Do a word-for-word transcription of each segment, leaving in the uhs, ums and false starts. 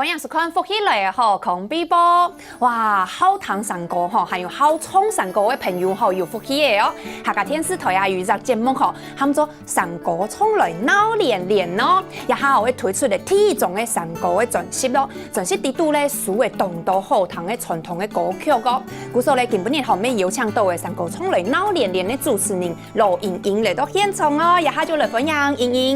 歡迎收看《福氣來了》好康備報。哇，好聽山歌吼，還有好唱山歌个朋友吼，有福氣个哦！客家電視台啊有一隻節目吼，喊做《山歌唱來鬧連連》哦。這下會推出个第一張个山歌个專輯咯，專輯裡肚咧收个當多好聽个傳統个歌曲哦。故所咧，今晡日吼，乜邀請到个《山歌唱來鬧連連》个主持人 羅瑩瑩來到現場哦，這下就來歡迎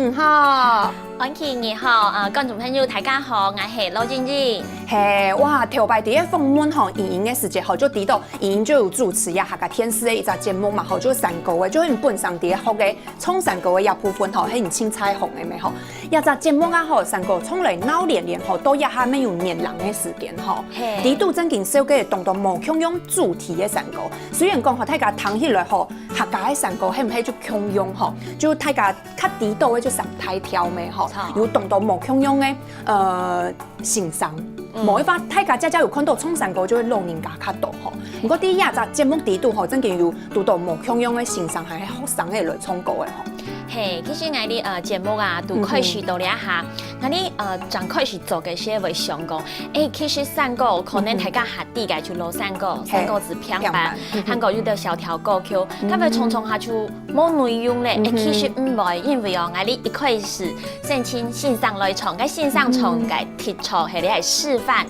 瑩瑩哈。安琪你好，呃，觀眾朋友大家好，𠊎係羅瑩瑩。嘿，哇，頭擺第一訪問吼，瑩瑩个時節吼，就知道瑩瑩就有主持這客家電視个一隻節目嘛，吼，就山歌个，就你本身第一學个唱山歌个這部分吼，係你盡在行个咩吼？這隻節目啊吼，山歌唱來鬧連連吼，到這下乜有年零个時間吼。嘿，裡肚正經紹介當多無共樣主題个山歌，雖然講吼，大家聽起來吼， 客家个山歌係毋係就共樣吼？就大家較知道个就三大調咩吼，有當多無共樣个呃先生。無一法，大家家家有看到唱山歌就係老人家較多吼。毋過在這隻節目裡肚吼，正經有堵到無共樣个先生，還係學生仔來唱歌个吼。嘿，其實𠊎哩呃節目啊，都開始到這下，𠊎哩呃正開始做个時會想講，誒，其實山歌可能大家還知个就老山歌，山歌子平板，還過有兜小調歌曲， 該會唱唱下就無內容咧。誒，其實毋會，因為哦，𠊎哩一開始先請先生來唱，該先生唱个題材係咧示範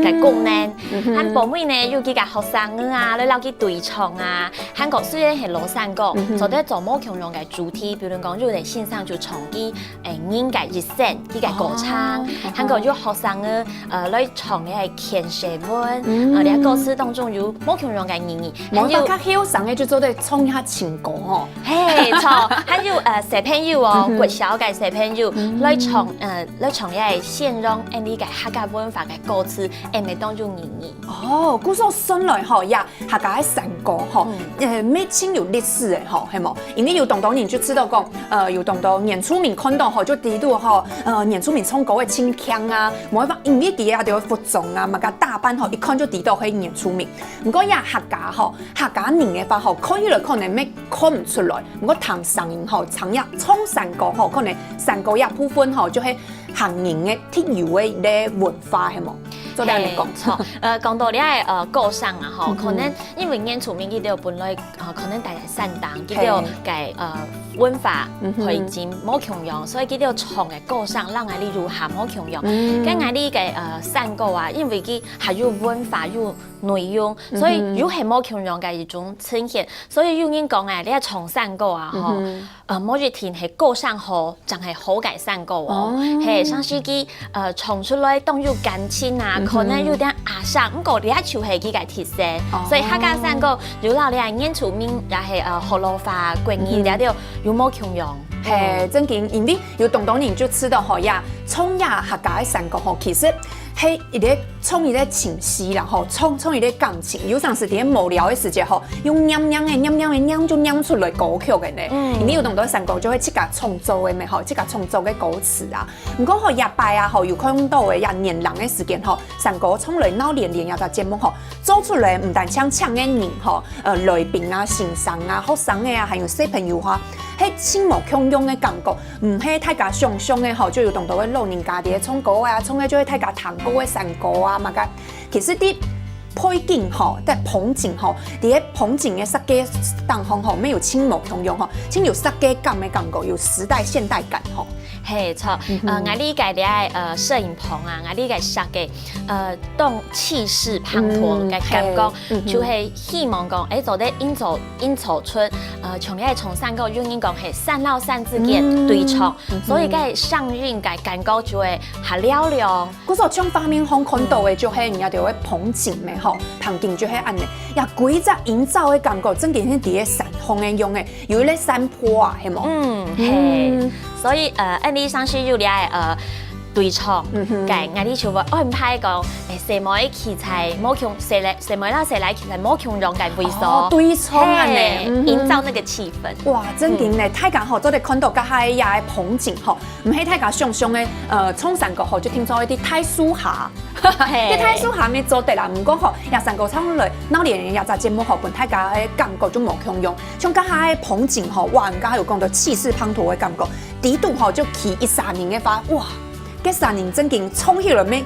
个功能。還包尾呢，有幾个學生啊，來摎佢對唱啊，還過雖然係老山歌，做得做無共樣个主題，比如講有个先生就唱佢 誒，人个一生，佢个歌唱，還過有學生个呃來唱个牽舌文，呃，這歌詞當中有無共樣个意義，還有無法較後生个就做得唱一下情歌吼。嘿，著，還有呃小朋友哦，國小个小朋友來唱呃來唱這个線上恁呢个客家文化个歌詞，誒，乜當有意義。哦，故所算來吼，呀， 客家个山歌吼，呃，乜盡有歷史个吼，係無？因為有當多人就知道講，呃，有當多原住民看到吼，就知道吼，呃，原住民唱歌个盡強啊，無辦法，因為佢兜个服裝啊，麼个打扮吼，一看就知道係原住民。毋過呀，客家吼，客家人个話吼，看起來可能乜看毋出來，毋過聽聲音吼，唱這唱山歌吼，可能山歌這部分吼，就係客人个特有个一个文化，係無？做得恁呢講。嘿，著，呃，講到這个呃歌聲啊吼，可能 因為原住民佢兜本來呃可能戴个山頂，佢兜个呃文化背景無共樣，所以佢兜唱个歌聲，摎𠊎哩又還無共樣。該𠊎哩个呃山歌啊，因為佢還有文化有內容，所以又係無共樣个一種呈現。所以有人講誒，這唱山歌啊吼， 呃，無一定係歌聲好，正係好个山歌哦。嘿，像係佢呃唱出來當有感情啊，可能有點阿傷，毋過這就係佢个特色。所以客家山歌又摎這原住民也係呃學老話、國語這兜有無共樣。嘿，正經，因為有當多人就知道吼呀，唱這客家个山歌吼，其實 係一个唱一个情緒啦吼，唱唱一个感情。有當時在無聊个時節吼，用唸唸个、唸唸个、唸就唸出來歌曲个呢。因為有當多山歌就係自家創作个咩吼，自家創作个歌詞啊。毋過吼，這擺啊吼，有看到个這年零个時間吼，山歌唱來鬧連連這隻節目吼，做出來毋單淨請个人吼，呃，來賓啊、先生啊、學生个啊，還有小朋友哈，係盡無共樣个感覺。 毋係大家想像个吼，就有當多个老人家在該唱歌啊，唱个就係大家聽過个山歌啊，麼个。其實在背景吼，在風景吼，在該風景个設計當中吼，乜有盡無共樣吼，盡有設計感个感覺，有時代現代感吼。嘿，著，呃，𠊎哩个這个呃攝影棚啊，𠊎哩个設計，呃，當氣勢磅礴个感覺，就係希望講，誒，做得營造 營造出，呃，像這唱山歌，有人講係山摎山之間對唱，所以該聲音个感覺就會較嘹亮。故所像畫面上看到个，就係人家就會風景咩吼，風景就係恁呢，也規隻營造个感覺，正經係在該山上个樣个，有一个山坡啊，係無？嗯，嘿，所以呃，恁呢像係有這个呃 對唱，該𠊎哩就會安排講，誒，細妹企在無共，細倈細妹摎細倈企在無共樣个位所，哦，對唱恁呢，嘿，營造那個氣氛。哇，正經呢，大家吼做得看到該下个風景吼，毋係大家想像个，呃，唱山歌吼，就定著一个大樹下，嘿，該大樹下乜做得啦。毋過吼，這山歌唱來鬧連連這隻節目吼，分大家个感覺就無共樣。像該下个風景吼，哇，你剛剛有講到氣勢磅礴个感覺，裡肚吼就企一儕人个話，哇！ 該儕人正經唱起來乜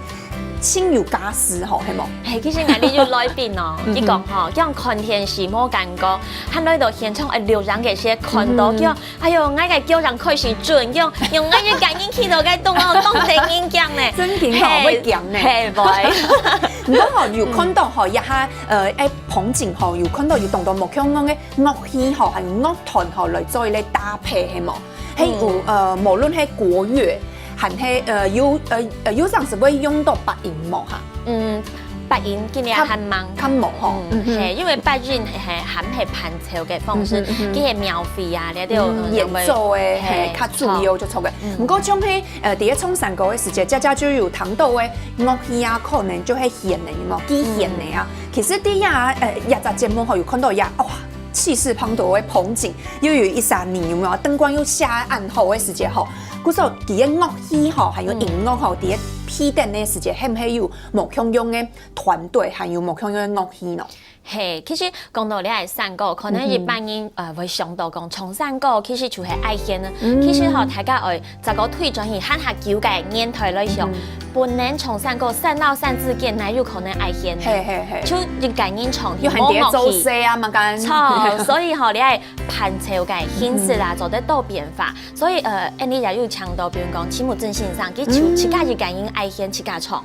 盡有架勢吼，係無？嘿，其實𠊎兜有來賓哦，佢講吼，佢講看電視無感覺，還來到現場，哎，錄影个時看到，佢講，哎喲，𠊎个腳掌開始顫，用用𠊎一個人企到該棟哦，當得人驚呢。真經吼，嘿，會驚呢。嘿，會。毋過吼，有看到吼，一下，呃，哎，風景吼，有看到有當多無共樣个樂器吼，還有樂團吼來做一個搭配，係無？ 係有，呃，無論係國樂，還係，呃，有，呃，呃，有當時會用到八音無哈？嗯，八音今年較，還吂。較無吼。嗯，嗯哼。嘿，因為八音，嘿，還係伴奏个方式，嗯哼，嗯哼。佢係廟會啊，這兜，嗯，呃，演奏个，嘿，嘿，較主要就著个。著。嗯。毋過像係，呃，在該唱山歌个時節，佳佳就有聽到个樂器啊，可能就係弦个，有無？機弦个啊。嗯。其實在這，呃，這隻節目吼，有看到這，哇， 氣勢磅礴个風景，又有一儕人有無？燈光又下暗好个時節吼，故所佢个樂器吼，還有音樂吼，在該配等个時節，係毋係有無共樣个團隊，還有無共樣个樂器呢？嘿，其實講到這个山歌，可能一般人，呃，會想到講唱山歌，其實就係愛弦呢。其實吼，大家愛 再過退轉去還較久个年代來想，本來唱山歌山老山子間哪有可能愛弦呢？嘿，嘿，嘿。就一個人唱，又還在該做事啊，嘛，敢。著，所以吼，你愛伴奏个形式啦，做得多變化。所以，呃，恁樣也有強調，比如講，徐木正先生，佢就自家一個人愛弦，自家唱。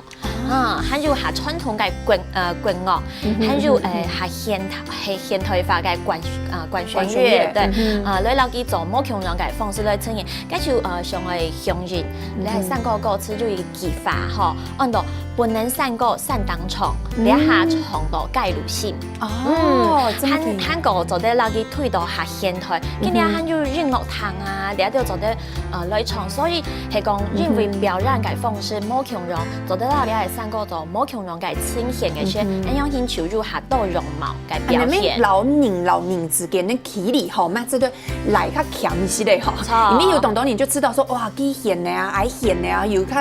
啊，還有較傳統个管，呃，管樂，還有，呃，較現代，現代化个管，呃，管弦樂，管弦樂，對，呃，來摎佢做無共樣个方式來呈現。 該就，呃，上个鄉音，這山歌歌詞就一句話吼，安到本來山歌山頂唱，這下唱到街路心。哦，還，還過做得摎佢推到較現代，今日還有音樂堂啊，這兜做得，呃，來唱，所以係講因為表演个方式無共樣，做得摎這个山歌做無共樣个呈現个時，恁樣形就有較多樣貌个表現。恁樣摎人摎人之間个距離吼，嘛，這个 來較近一息个吼。著。因為有當多人就知道說，哇，機弦个啊，愛弦个啊，有較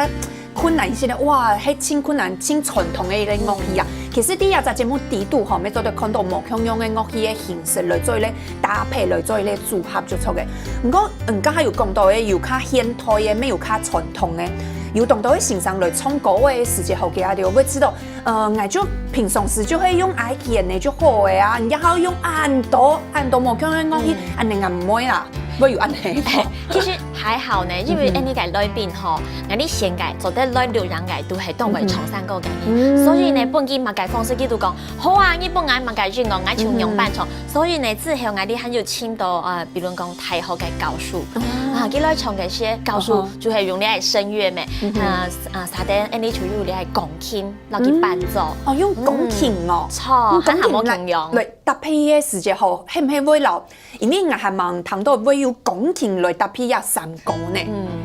困難一息个，哇，該盡困難，盡傳統个一個樂器啊。其實在這隻節目底肚吼，乜做得看到無共樣个樂器个形式來做一個搭配，來做一個組合就著个。毋過，嗯，剛才有講到个，有較現代个，乜有較傳統个。有當多个先生來唱歌个時節，好个啊，就會知道 呃，𠊎就平常時就會用愛弦个就好个啊，你還愛用恁多恁多無共樣个樂器，恁樣啊毋會啦，會有恁樣。其實還好呢，因為恁樣个來賓吼，𠊎俚先个做得來錄音个都係當會唱山歌个人，所以呢，分佢麼个方式，佢都講好啊，你分𠊎麼个音樂，𠊎就仰般唱。所以呢，之後𠊎俚還有請到呃，比如講大學个教授啊，佢來唱个時，教授就係用這个聲樂咩，啊啊，啥个恁樣就有這个鋼琴。 摎佢伴奏。哦，用鋼琴哦。著，還較無共樣。來搭配个時節吼，係毋係會摎，因為𠊎還吂聽到會有鋼琴來搭配這山歌呢。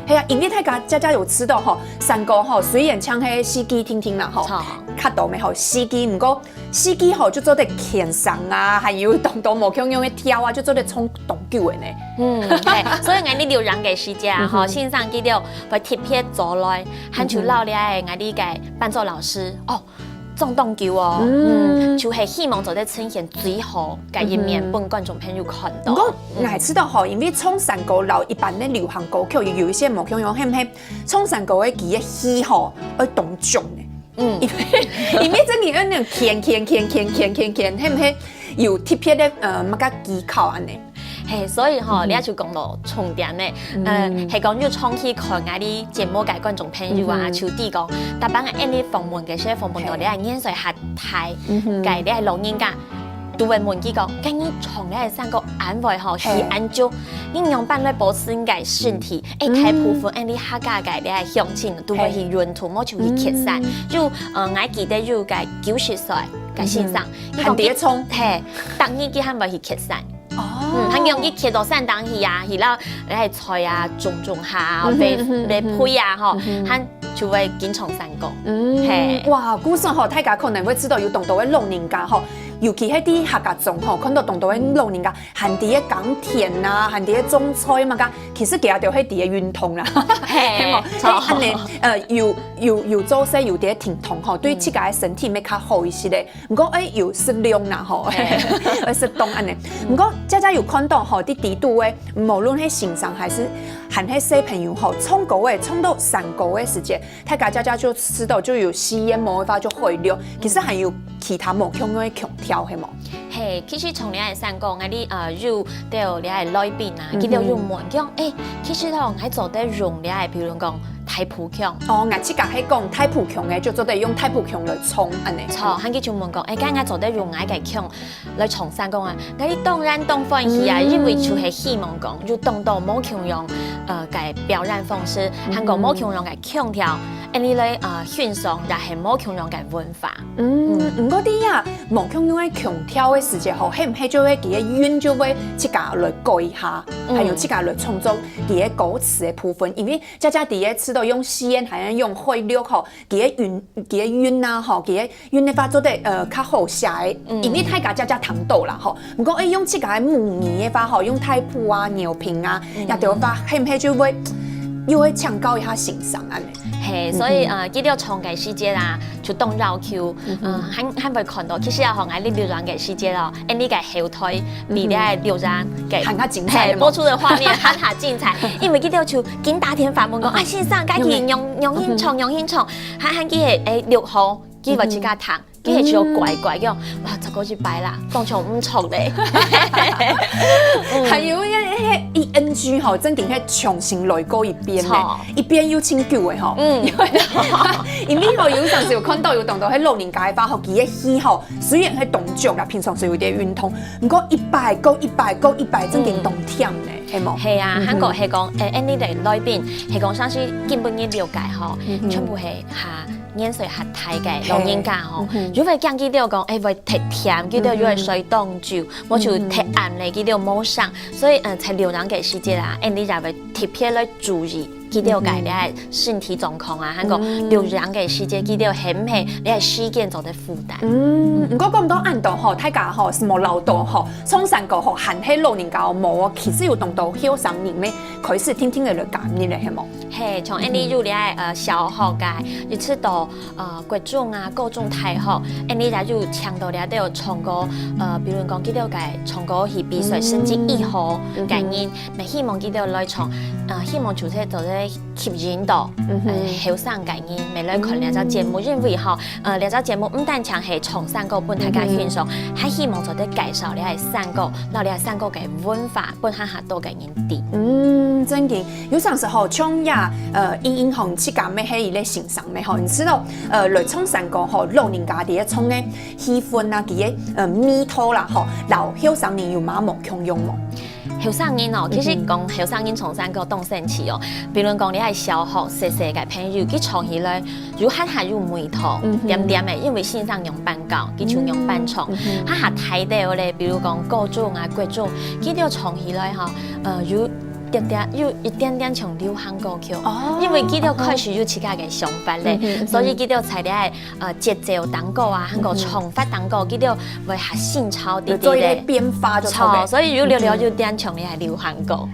係啊，因為大家家家有知道吼，山歌吼，雖然像係四季定定啦吼，較多乜吼四季，毋過四季吼就做得牽聲啊，還有當多無共樣个調啊，就做得唱當久个呢。嗯，係，所以𠊎俚錄音个時節啊，吼，先生佢兜會特別走來，還就摎這个𠊎俚个伴奏老師，哦， 唱當久哦，嗯，就係希望做得呈現最好个一面，分觀眾朋友看到。毋過，𠊎知道吼，因為唱山歌摎一般个流行歌曲有一些無共樣，係毋係？唱山歌个佢个氣吼，愛當足呢。嗯，因為因為真个愛恁樣牽牽牽牽牽牽牽，係毋係有特別个呃麼个技巧恁樣？ 嘿，所以吼，這就講到重點呢，呃，係講有長期看𠊎俚節目个觀眾朋友啊，就知講，逐擺𠊎俚訪問个時訪問到這个年歲較大个這个老人家，都會問佢講，該你唱這个山歌恁會吼，係恁久，你仰般來保持你个身體？欸，大部分𠊎俚客家个這个鄉親都會去運動，無就去蹶山。就呃，𠊎記得有个九十歲个先生，佢講還在唱，嘿，逐日佢還會去蹶山。 哦，嗯，還用佢騎到山頂去啊，去摎該菜啊種種下啊，喂喂肥啊吼，還就會經常山歌。嗯，嘿，哇，故所吼，大家可能會知道有當多个老人家吼，尤其係在客家庄吼，看到當多个老人家，還在該耕田啊，還在該種菜嘛，該其實佢兜係在該運動啦，嘿，係無？著。欸，恁樣，呃，有有有做事有在該停動吼，對自家个身體會較好一些个。 毋過愛有適量啦吼，愛適當恁樣。毋過佳佳有看到吼，在底肚个，無論係先生還是還係細朋友吼，唱歌仔，唱到山歌个時節，大家家家就知道就有四縣，無个話就海陸，其實還有其他無共樣个腔調，係無？係，其實從這个山歌，𠊎俚呃有對這个來賓啊，佢兜有問講，欸，其實吼，還做得用這个，比如講大埔腔。哦，𠊎自家係講大埔腔个，就做得用大埔腔來唱恁仔。著，還佢就問講，欸，該𠊎做得用𠊎个腔 來唱山歌啊，𠊎當然當歡喜啊，因為就係希望講有當多無共樣呃个表演方式，還過無共樣个腔調，恁仔來呃欣賞也係無共樣个文化。嗯，毋過在這無共樣个腔調个時節吼，係毋係就會佢个韻就會自家來改一下，還有自家來創作佢个歌詞个部分，因為家家知个知道用四縣還係用海陸吼， 佢个韻，佢个韻啊，吼，佢个韻个話做得呃較好寫个，因為大家家家聽到啦，吼。毋過愛用自家个母語个話，吼，用大埔啊、饒平啊，也就話係毋係就會又會請教一下先生恁仔。係，所以呃，佢兜唱个時節啊，就當要求，呃，還還會看到，其實啊，吼，𠊎俚留言个時節哦，恁仔个後台比這个留言个還較精彩，係，播出个畫面還較精彩，因為佢兜就緊打電話問講，啊，先生，該佢仰仰形唱，仰形唱。 還還佢係欸錄好，佢會自家彈，佢係就乖乖个，哇，再過一擺啦，當場毋著咧。還有一个一个E N G吼，正經係重新來過一遍呢，一遍又盡久个吼。嗯，因為吼有當時有看到有當多係老人家个話吼，佢个戲吼，雖然係動作啦，平常時有點運動，毋過一擺過一擺過一擺，正經當忝呢，係無？係啊，還過係講，欸，恁仔个來賓係講上次今晡日了解吼，全部係哈。 年歲較大个老人家吼，又會驚佢兜講，欸，會忒忝，佢兜又會睡當晝，無就忒暗咧，佢兜無聲。所以，呃，在留言个時節啊，恁仔也會特別來注意佢兜个這个身體狀況啊，還過留言个時節，佢兜係毋係這个時間做得負擔。嗯，毋過講到恁多吼，大家吼，係無老多吼，唱山歌吼，還係老人家無，其實有當多後生人咩，開始定定仔來加入咧，係無？係，從恁仔有這个呃小學个，一直到 呃國中啊、高中、大學，恁仔也有請到這兜唱歌，呃，比如講佢兜个唱歌去比賽成績異好个人，乜希望佢兜來唱，呃，希望就係做得吸引到，呃，後生个人，乜來看這隻節目，因為吼，呃，這隻節目毋單淨係唱山歌分大家欣賞，還希望做得介紹這个山歌，摎這个山歌个文化分較較多个人知。嗯，正經，有當時吼，像這，呃，銀行自家乜係一个先生乜吼，你知道，呃，來唱山歌吼，老人家在該唱个氣氛啊，佢个呃味道啦吼，摎後生人有麼無共樣無？後生人哦，其實講後生人唱山歌當神奇哦。比如講你係小學細細个朋友，佢唱起來有還還有味道，恬恬个，因為先生仰般教，佢就仰般唱。還較大兜咧，比如講高中啊、國中，佢兜唱起來吼，呃，有 點點有一點點像流行歌曲，因為佢兜開始有自家个想法咧，所以佢兜在這个呃節奏當中啊，還過唱法當中，佢兜會較新潮滴滴咧。做一个變化就著咧。著，所以有了了有點像你个流行歌。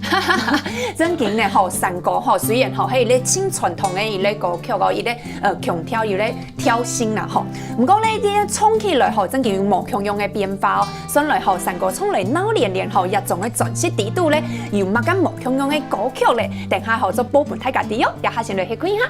正經咧吼，山歌吼，雖然吼係一个盡傳統个一个歌曲哦，一个呃腔調，一个 調性啦吼。毋過咧，這唱起來吼，正經有無共樣个變化哦。算來吼，山歌唱來鬧連連吼，這種个專輯底肚咧，有麼个無共樣个歌曲咧？等下吼，再播分大家知哦。這下先來歇睏一下。